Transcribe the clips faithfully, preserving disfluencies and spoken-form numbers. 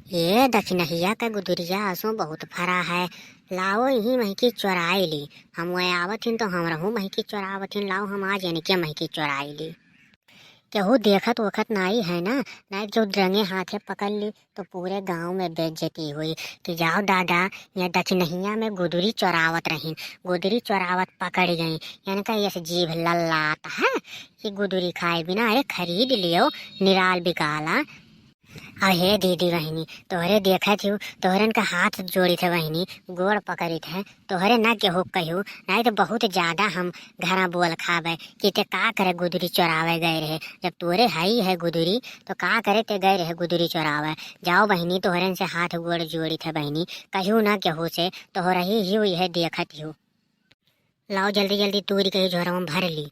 "ये दखिनहिया का गुदुरिया असो बहुत फरा है, लाओ यही महकी चोराई ली। हम वह आवत हिन तो हमरहू महकी चोरावत हिन, लाओ हम आज इनके महकी चोराई ली।" केहू देखत वोखत नाई है ना, नाई केहू रंगे हाथे पकड़ ली तो पूरे गांव में बेइज्जती हुई कि जाओ दादा, ये दखिनहिया में गुदुरी चोरावत रहीन, गुदुरी चोरावत पकड़ गई। इनका ये से जीभ लल्लात है कि गुदुरी खाए बिना, अरे खरीद लियो, निराल बिकाला। अहे दीदी बहिनी, तोहरे देखत हिउ, तोहरन का हाथ जोड़ित है बहिनी, गोड़ पकड़ित है, तोहरे ना केहू कहू, नाई तो बहुत ज्यादा हम घरा बोल खाबे कि ते का करे गुदरी चोरावे गए रहे। जब तोरे हई है गुदरी, तो का करे ते गए रहे गुदरी चोरावे? जाओ बहिनी, तोहरन से हाथ गोड़ जोड़ित है बहिनी, कहू ना केहू से, तोहरही हिउ यह देखत हिउ। लाओ जल्दी जल्दी तूरी कही झोरवा में भर ली।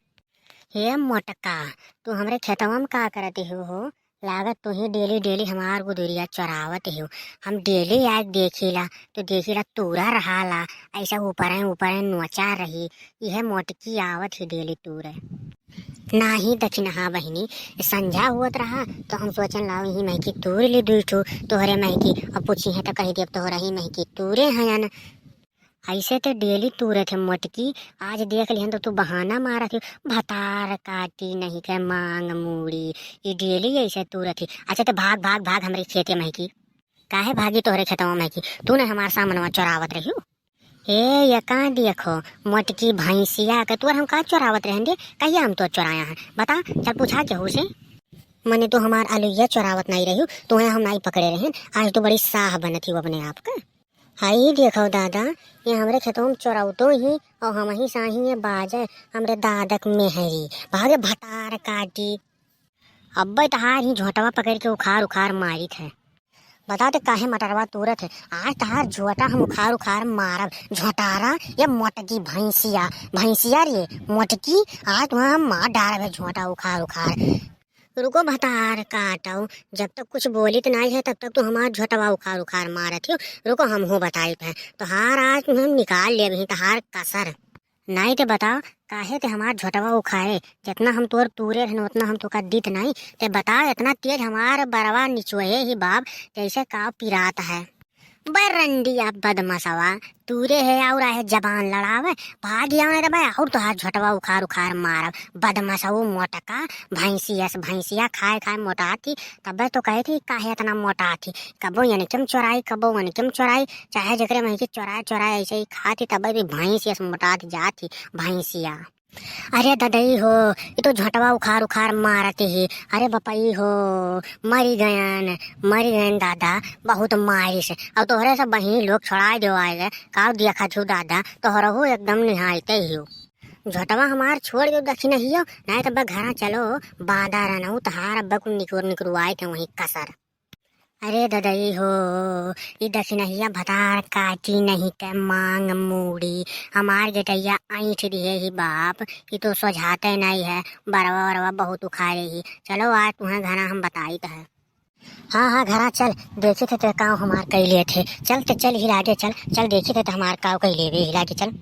हे मोटका, तू हमरे खेतवा में का करत हिउ हो? लागत तू ही डेली डेली हमार गुदुरिया चोरावत हिउ। हम डेली आके देखीला तो देखीला तूरा रहाला, ऐसा ऊपरे ऊपरे नोचा रही। यह मोटकी आवत ही डेली तूरे। नाही दखिनहा बहिनी, संझा हुअत रहा तो हम सोचन लाओ यही महकी तूर ली दुई ठू तोहरे महकी, अब पूछी है तो कही देब तोहरा ही महकी तूरे हयन। ऐसे ते डेली तूरत है मोटकी, आज देख लिहन तो तू बहाना मारत ही, भतार काटी नहीं के मांग मूड़ी, ई डेली ऐसे तूरत ही। अच्छा ते भाग भाग भाग हमरे खेते महकी। काहे भागी तोहरे खेतवा महकी? तू ने हमार सामनवा चोरावत रहियो। ए, ये का देखो, मोटकी भैंसिया के तोर हम का चोरावत रहन दे? कहिया हम तोर चोराया है? बता, चल पूछा केहू से। मने तू हमार अलुइया चोरावत नहीं रहियो, तुम्हें हम नहीं पकड़े रहन, आज तो बड़ी साह बनत ही अपने आप का। हाई देखो दादा, ये हमरे खेतवा में चोरौतो ही और हम ही साही ये बाजे, हमरे दादक मेहरी, भागे भतार काटी। अब्बे तहार ही झोंटवा पकड़ के उखार उखार मारित है। बता दे काहे मटरवा तूरत है, आज तहार झोंटा हम उखार उखार मारब। झोंटारा, ये मोटकी भैंसिया, भैंसिया रे मोटकी, आज तुम्हें हम मार डारब है झोंटा उखार उखार। रुको भतार काटो, जब तक कुछ बोलित नाई है तब तक तू हमार झोंटवा उखार उखार मारत हो। रुको हमहू बताइत है, तोहार आज हम निकाल लेब ही तहार कसर। नाई ते बताओ, काहे ते हमार झोंटवा उखारे? जितना हम तोर तूरे रहन उतना हम तोका दीत नाई। ते बताओ, इतना तेज हमार बरवा निचोहे ही बाप, जैसे काव पिरात है। बे रंडिया बदमाशवा, तूरे है और आहे जबान लड़ावे, भाग जाओ नहीं तो बे और तोहार झोंटवा उखार उखार मारब। बदमाशवो मोटका, भैंसिया से भैंसिया खाए खाए मोटा थी, तबे तो कहे थी काहे इतना मोटा थी। कबो इनके में चोराई, कबो उनके में चोराई, चाहे जेकरे महकी चोराए चोराए ऐसे ही खाती, तबे भी भैंसिया से मोटात जाती भैंसिया। अरे ददई हो, ये तो झोंटवा उखार उखार मारत ही। अरे बपई हो, मरी गयन, मरी गयन दादा, बहुत मारिस। अब तोहरे सब बहिनी लोग छोड़ा दो आए, काव देखा छु दादा, तोहरहु एकदम निहायते ही हो। झोंटवा हमार छोड़ दो दखिनहियो, नाहीं तब घरा चलो, बांदा रहना तहार अब्बा कुल निकुर निकुरवाए थे वहीं कसर। अरे ददई हो, ई दखिनहिया भतार काटी नहीं के मांग मूड़ी। हमार गेटैया ऐंठ दिहे ही बाप, ई तो सोझाते नहीं है, बरवा वरवा बहुत उखारे ही। चलो आज तुहें घरा हम बताइत है। हाँ, हाँ, घरा चल, देखी थे ते काव हमार कैले थे। चल ते चल ही लागे चल, चल देखी थे ते हमार काव कैले बे ही लागे चल।